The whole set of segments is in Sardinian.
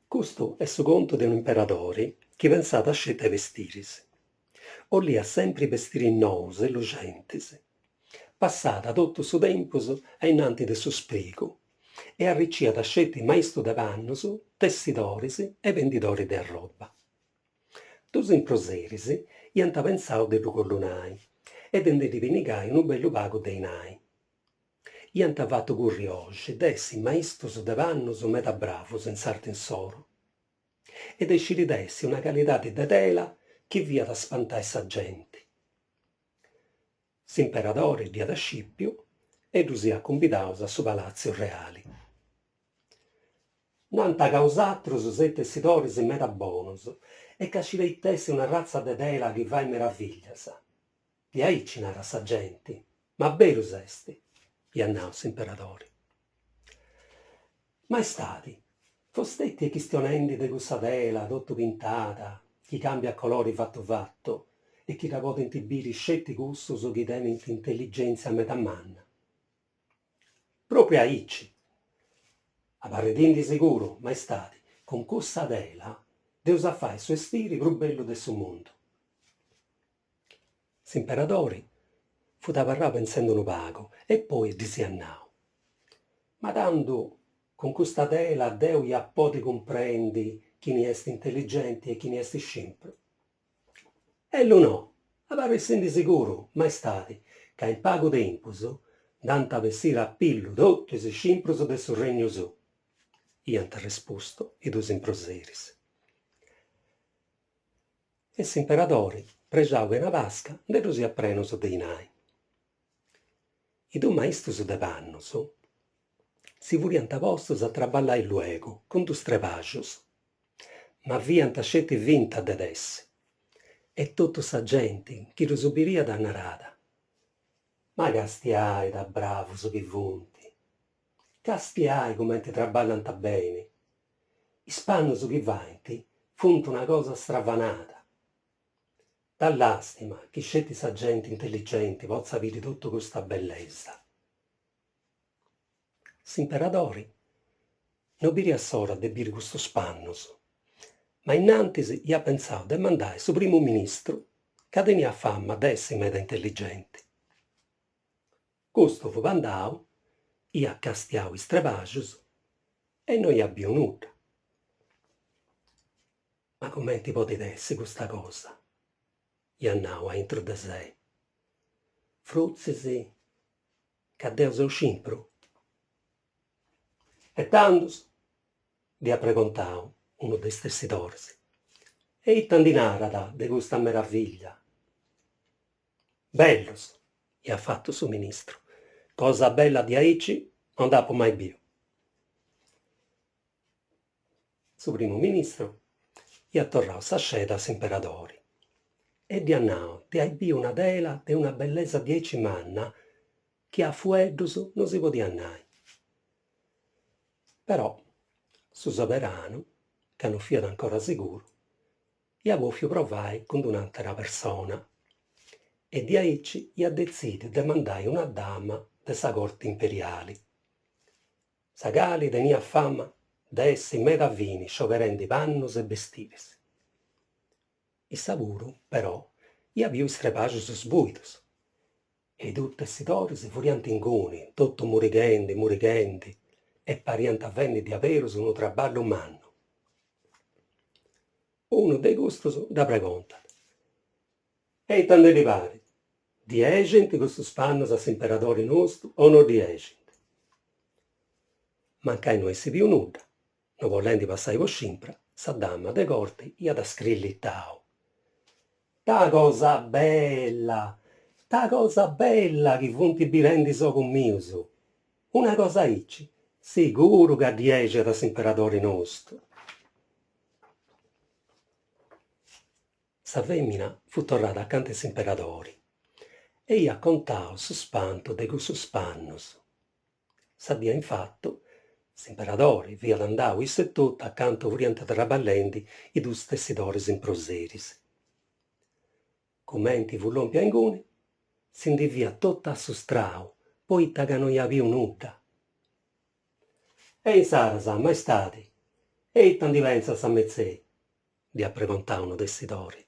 Custu est su contu de un'imperadori chi pensàt sceti a is bestiris. 'Oliat sempri bestiris nous e luxentis. Passàt totu su tempus a innanti de su sprigu e arriciat sceti maistus de pannus, tessidoris e bendidoris de arroba. Dus improseris iant pensau de ddu collunai e de nde ddi pinnigai unu bellu pagu de 'inai. Iant fatu curri 'oxi de essi maistus de pannus meda bravus in s'arti insoru e de sciri tessi una calidadi de tela chi fiat a spantai sa genti. S'imperadori dd'iat scìpiu e ddus iat cumbidaus a su palàtziu reali. Nant ca 'osatrus seis tessidoris meda bonus e ca scireis tessi un'arratza de tela chi fait meravìllias. Diaici narat sa genti, ma berus est? iat nau s'imperadori. Maestadi, fosteti est chistionendi de cussa tela totu pintada chi càmbiat colori fatu fatu e chi dda podint biri sceti cussus chi tenint intelligèntzia meda manna. Pròpriu aici. Abarridindi siguru, maestadi, cun cussa tela dd'eus a fai su 'estiri prus bellu de su mundu. S'imperadori fut abarrau pentzendi unu pagu e poi ddis iat nau, Ma tandu cun custa tela deu ia a podi cumprendi chini est intelligenti e chini est scimpru? Ellu no, abarrissindi siguru, maestadi, ca in pagu tempus nd'ant a bessiri a pillu totu is scimprus de su regnu suu, iant arrespustu is dus improseris. E s'imperadori, prexau che una pasca, nde ddus iat prenus de 'inai. Is dus maistus de pannus si furiant postus a traballai luegu cun dus trebaxus, ma fiant sceti finta de tessi, e totu sa genti chi ddus biriat naràt, Ma castiai ita bravus chi funt! Castiai cumenti traballant beni! Is pannus chi faint funt una cosa stravanada. Ta làstima chi sceti sa genti intelligenti potzat biri totu custa bellesa. S'imperadori no biriat s'ora de biri custus pannus, ma innantis iat pentzau de mandai su primu ministru ca teniat fama de essi meda intelligenti. Custu fut andau, iat castiau is trebaxus e no iat biu nudda. Ma cumenti podit essi custa cosa? iat nau a intru de sei. Frotzis ca deu seu scimpru? E tandus? dd'iat pregontau unu de is tessidoris. E ita ndi narat de custa meraviglia? Bellus, iat fatu su ministru, cosa bella diaici no nd'apu mai biu. Su primu ministru iat torrau sa sceda a s'imperadori e dd'iat nau de ai biu una tela de una bellesa diaici manna chi a fueddus no si podiat nai. Però su soberanu, ca no fiat ancora siguru, iat bòfiu provai cun d'un'àtera persona e diaici iat detzìdiu de mandai una dama de sa corti imperiali, sa cali teniat fama de essi meda fini scioberendi pannus e bestiris. Issa puru, però, iat biu is trebaxus sbuidus e is dus tessidoris furiant inguni, totu murighendi murighendi e pariant fendi diaberus unu traballu mannu. Unu de custus dda pregontat, E ita nde ddi parit? Ddi 'exint custus pannus a s'imperadori nostu o no ddi 'exint? Mancai no essi biu nudda, no bolendi passai po scimpra, sa dama de corti iat scrillitau, Ta cosa bella! Ta cosa bella chi funt birendi is ogus mius! Una cosa aici, siguru ca ddi 'exit a s'imperadori nostu! Sa fèmina fut torrada acanta 'e s'imperadori e iat contau su spantu de cussus pannus. Sa dia infatu, s'imperadori fiat andau issu etotu acantu furiant traballendi is dus tessidoris improseris. Cumenti fut lòmpiu a inguni, si ndi fiat totu assustrau poita ca no iat biu nudda. E insaras, maestadi! E ita ndi pentzat sa metzei? dd'iat pregontau unu tessidori.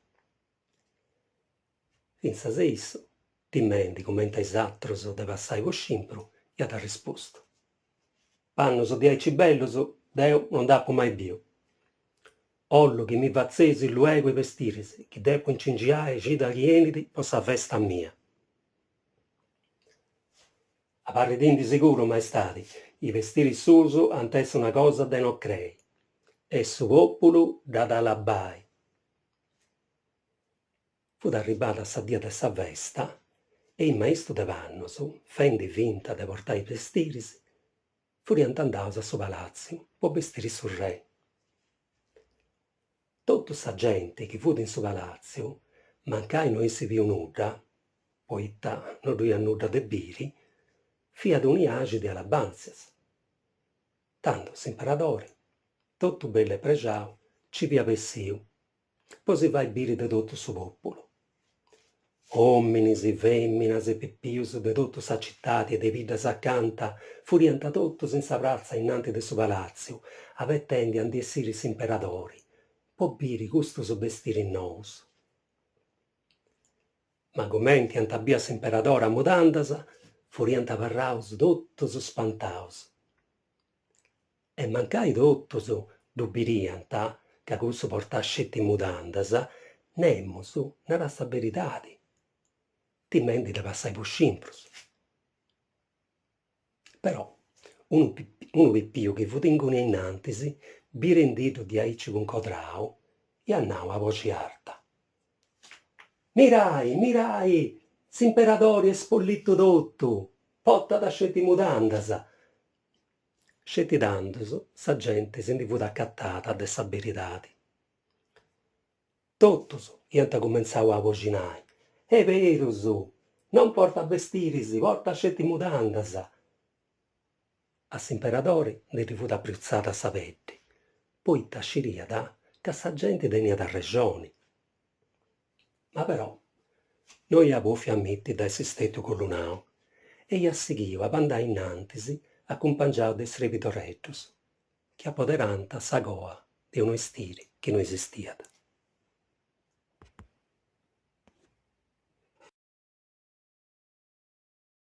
Fintzas e issu, timendi cumenti a is atrus de passai po scimpru, iat arrespustu, Pannus diaici bellus deu non nd'apu mai biu. 'Ollu chi mi fatzeis luegu is bestiris chi depu incingiai cida chi 'enit po sa festa mia. Abarridindi siguru, maestadi, is bestiris suus ant essi una cosa de no crei e su pòpulu dd'at a alabai. Fut arribada sa dia de sa festa e is maistus de pannus, fendi finta de portai is bestiris, furiant andaus a su palàtziu po bestiri su re. Totu sa genti chi fut in su palàtziu, mancai no essit biu nudda, poita no ddu iat nudda de biri, fiat unu 'iaxi de alabàntzias. Tando s'imperadori, totu bellu e prexau, nci fiat bessiu po si fai biri de totu su pòpulu. Òminis, fèminas e pipius de totu sa citadi e de biddas acanta furiant totus in sa pratza innanti de su palàtziu, abetendi a ndi essiri s'imperadori po biri custus bestiris nous. Ma cumenti ant biu a s'imperadori a mudandas, furiant abarraus totus spantaus. E mancai totus ddu biriant ca cussu portàt sceti mudandas, nemus naràt sa beridadi, timendi de passai po scimprus. Però unu unu pipiu chi fut inguni ainnantis, birendiddu diaici cuncodrau, iat nau a boxi arta, Mirai, mirai, s'imperadori est spollitu totu, portat sceti mudandas! Sceti tandus sa genti si ndi fut acatada de sa beridadi. Totus iant cumentzau a aboxinai, Est berus! Non portat bestiris, portat sceti mudandas! A s'imperadori ndi ddi fut apriutzada sa peddi, poita sciriat ca sa genti teniat arrexoni. Ma però no iat bòfiu ammiti de essi stètiu collunau e iat sighiu a bandai innantis acumpangiau de is srebidoreddus chi apoderànt sa coa de unu 'estiri chi no esistiat.